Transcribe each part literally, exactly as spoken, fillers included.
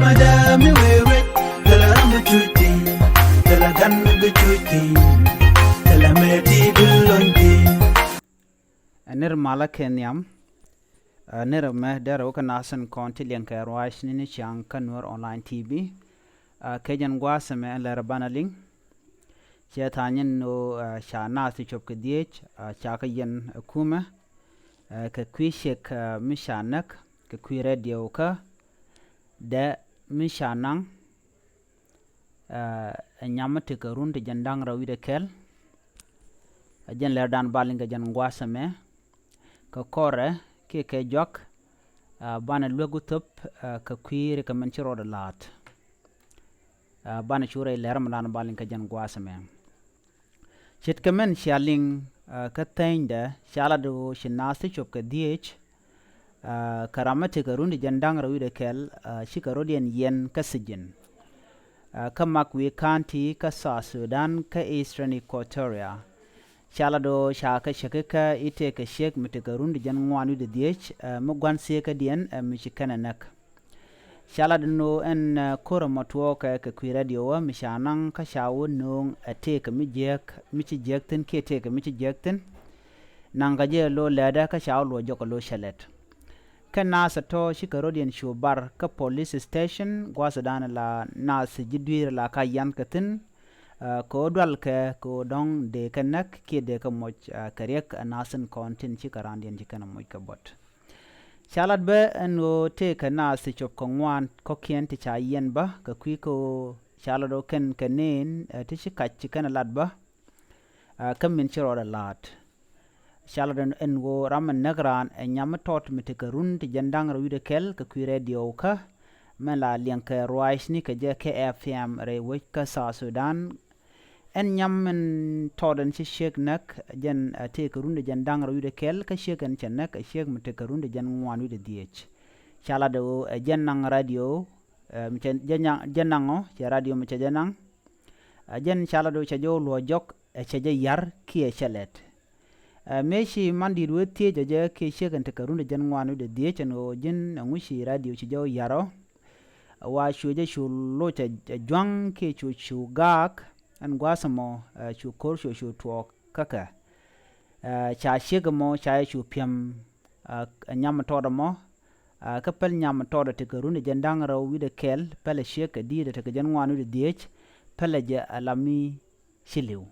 Ada mi wewet, tala mi cuti, tala gan mi cuti, tala mi ti dulonti. Ɛ nir malä kɛ nhiam. Ɛ nir mɛ derɛ wä kä nasin kɔn ti liɛŋ kɛ ruac ni ni ciaŋ kä Nuer Online T V. Ɛ kɛ jɛn gua̱a̱th mɛ lɛr banɛ liŋ. Ciɛ tha̱a̱ŋ nyin ni ɣöö ɛ ca naath ti cop kɛ dhieec ɛ ca kä yɛn ɛ kumɛ. Ɛ kɛ kui̱ ciek ɛ mi ca näk kɛ kui̱ radio kä dɛ mi ca naŋ. Ɛ nyam mi tekɛ run ti jɛn da̱ŋ rɛw wi̱cdɛ kɛl. Ɛ jɛn lɛr dan bal in kɛ jɛn gua̱a̱th ɛmɛ kɛ kɔrɛ kiɛ kɛ juak. Ɛ banɛ luek wä thop ɛ kɛ kui̱ ri kɛ mɛn ci rɔɔdɛ la̱a̱t. Ɛ banɛ cu rɛy lɛr mi dan bal in kɛ jɛn gua̱a̱th ɛmɛ. Ce̱tkɛ mɛn cia liŋ ɛ kä thɛnydɛ ca lat ɣöö ci naath ti cop kɛ dhieec. Ɛ kɛ ram mi tekɛ run ti jɛn da̱ŋ rɛw wi̱cdɛ kɛl ɛ cikɛ rɔ̱diɛn yɛn kä thijin. Ɛ kä Magway County kä South Sudan kä Eastern Equatoria. Ca lat ɣöö ca kɛ cäk kä i̱ tëëkɛ ciek mi tekɛ run ti jɛn ŋuan wi̱cdɛ dhieec ɛ mi gua̱n thieekädiɛn ɛ mi ci kɛnɛ näk. Ca lat ni ɣöö ɛn ɛ ko̱r ɛmɔ tuɔɔkɛ kɛ kui̱ radio ɛ mi ca naŋ kä ca wä nööŋ ɛ tëëkɛ mi jiääk mi ci jiääk thi̱n kiɛ tëëkɛ mi ci jiääk thi̱n. Naŋ kɛ jɛ lo̱ lɛɛtdä kä ca wä luɔc jɔk kɛ lo̱ cɛ lɛt. Kɛ naath ɛ tɔ̱ cikɛ rɔ̱diɛn cu bar kä police station gua̱thdan la naath ji̱ dui̱r la ka yan kɛ thi̱n. Ɛ kɛ ɣöö dualkɛ kɛ ɣöö dɔ̱ŋ dee kɛ näk kiɛ dee kɛ moc ɛ kɛ riɛk ɛ naath in kɔn tin cikɛ raandiɛn ci kɛn ɛ moc kɛ buɔ̱t. Ca lat bä ɛn ɣöö tëëkɛ naath ti cop kɛ ŋuan kɔ̱kiɛn ti ca yiɛn bä kɛ kui̱ kä ɣöö ca lat ɣöö kɛn kɛ neen ɛ ti ci kac ci kɛn ɛ lat bä. Ɛ kä min ci rɔɔdɛ la̱a̱t. Ca lat ɛn ɣöö ram mi näk raan ɛ nyam mi tɔt mi tekɛ run ti jɛn da̱ŋ rɛw wi̱cdɛ kɛl kɛ kui̱ radio kä mɛn la liɛŋkɛ ruac ni kɛ jɛ kɛ F M rɛy wec kä South Sudan. Ɛn nyam min tɔɔt ɛn ci ciek näk jɛn ɛ tëëkɛ run ti jɛn da̱ŋ rɛw wi̱cdɛ kɛl kä ciek ɛn cɛ näk ɛ ciek mi tekɛ run ti jɛn ŋuan wi̱cdɛ dhieec. Ca lat ɣöö ɛ jɛn naŋ radio ɛ mi cɛ jɛ naŋ ɔ cɛ radio mi cɛ jɛ naŋ. Ɛ jɛn ca lat ɣöö cɛ jɛ wä luɔ̱c jɔk ɛ cɛ jɛ ya̱r kiɛ cɛ lɛt. Ɛ mëë ci man di̱i̱t wee thiec ɛ jɛ kiɛ ciek ɛn tekɛ run ti jɛn ŋuan wi̱cdɛ dhieec ɛn ɣöö ji̱n ɛŋu ci radio ci jɛ wä ya̱r ɔ. Wa cu jɛ cu loc ɛ jua̱ŋ kiɛ cu cu gaak ɛn gua̱a̱th ɛmɔ ɛ cu ko̱r cu cu tuɔɔk kä kɛ. Ɛ ca ciek ɛmɔ ca jɛ cu piɛm ɛ nyam mi tɔɔt ɛmɔ. Ɛ kä päl nyam mi tɔɔt ɛ tekɛ run ɛ jɛn da̱ŋ rɛw wi̱cdɛ kɛl päl ɛ ciek ɛ di̱i̱t ɛ tekɛ jɛn ŋuan wi̱cdɛ dhieec päl ɛ jɛ ɛ la mi ci li̱w.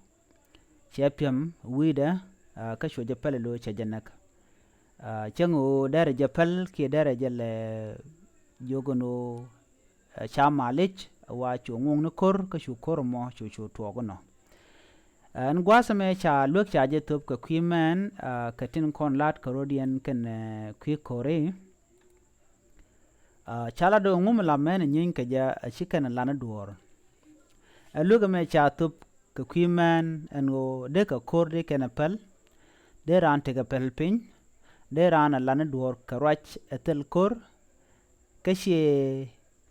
Cɛ piɛm wi̱i̱dɛ ɛ kä cuɛ jɛ päl ɛ lo̱ cɛ jɛ näk. Ɛ cäŋ ɣöö derɛ jɛ päl kiɛ derɛ jɛ lɛ jiök ɛn ɣöö ɛ ca malic ɛ wa cu ŋuɔ̱ŋni ko̱r kä cu ko̱r ɛmɔ cu cu tuɔɔk inɔ. Ɛ ɛn gua̱a̱th ɛmɛ ca luek ca jɛ thöp kɛ kui̱ mɛn ɛ kɛ tin kɔn la̱t kɛ rɔ̱diɛn kɛnɛ kui̱ ko̱ri. Ɛ ca lat ɣöö ŋum la mɛn ɛ nyieeny kɛ jɛ ɛ ci kɛn ɛ lan i̱ duɔ̱ɔ̱r. Ɛ luek ɛmɛ ca thöp kɛ kui̱ mɛn ɛn ɣöö dee kɛ ko̱r dee kɛn ɛ päl. Dee raan tekɛ päl piny. Dee raan ɛ lan i̱ duɔ̱ɔ̱r kɛ ruac ɛ thil ko̱r. Kä ciɛ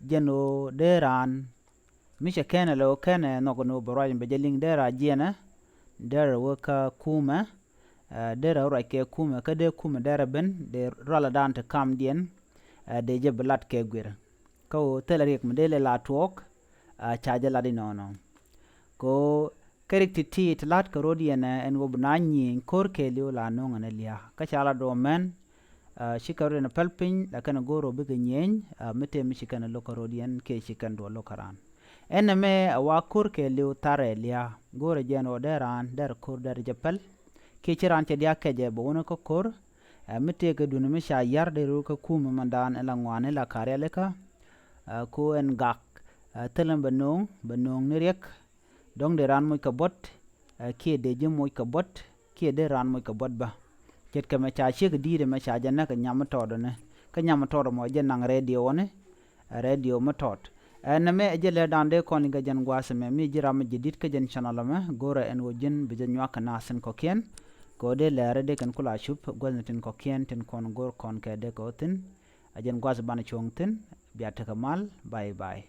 jɛn ɣöö dee raan mi cɛ kɛn ɛ lɛ ɣöö kɛn ɛ nhɔk ɛn ɣöö bɛ ruac bɛ jɛ liŋ dee raan jiɛnɛ. Dee rɛ wee kä kumɛ. Ɛ dee rɛ ruac kɛ kumɛ kä dee kumɛ dee rɛ ben dee rualɛ daan ti kamdiɛn. Ɛ dee jɛ bi lat kɛ guir kä ɣöö thilɛ riɛk mi dee lɛ la tuɔɔk. Ɛ ca jɛ lat inɔnɔ kɛ ɣöö kɛ rik ti̱ti̱ ti la̱t kɛ ro̱diɛn ɛ ɛn ɣöö bi na nyieny ko̱r kɛɛliw la no̱o̱ŋ ɛn ɛ lia̱a̱ kä ca la duɔ̱ɔ̱m mɛn. Ɛ ci kɛ ro̱diɛn ɛ päl piny la kɛn ɛ go̱o̱r ɣöö bikɛ nyieny ɛ mi tëë mi ci kɛn ɛ lo̱k kɛ ro̱diɛn kiɛ ci kɛn duɔ̱ɔ̱r lo̱k kä raan. Ɛn ɛmɛ ɛ wa ko̱r kɛɛliw tharɛ lia̱a̱ go̱o̱rɛ jɛn ɣöö dee raan derɛ ko̱r derɛ jɛ päl. Kiɛ ci raan cɛ dia̱a̱k kɛcɛ bɛ wun kä ko̱r. Ɛ mi tëëkɛ duundɛ mi ca ya̱r dee röör kä kumɛ mandan ɛ la ŋuani la karialikä. Ɛ ko ɛn gak ɛ thilɛ bɛ no̱o̱ŋ bɛ no̱o̱ŋ ni riɛk. Dɔ̱ŋ dee raan moc kɛ buɔ̱t ɛ kiɛ dee ji̱ moc kɛ buɔ̱t kiɛ dee raan moc kɛ buɔ̱t bä. Ce̱tkɛ mɛ ca ciek di̱i̱t ɛmɛ ca jɛ näk ɛ nyam mi tɔɔt ɛnɛ kä nyam mi tɔɔt ɛmɔ jɛ naŋ rɛɛdiowäni. Ɛ rɛɛdio mi tɔɔt. Ɛ nɛmɛ ɛ jɛ lɛr dan dee kɔn liŋ kɛ jɛn gua̱a̱th ɛmɛ mi ji̱ ram mi ji̱ di̱t kä jɛn channel ɛmɛ go̱rɛ ɛn ɣöö ji̱n bi jɛ nyuak kɛ naath tin kɔ̱kiɛn. Kɛ ɣöö dee lɛr ɛ dee kɛn kula cup gua̱thni tin kɔ̱kiɛn tin kɔn go̱r kɔn kɛ dee kɛ ɣöö thi̱n. Ɛ jɛn gua̱a̱th banɛ cuɔ̱ŋ thi̱n. Bia tekɛ mal. Bye bye.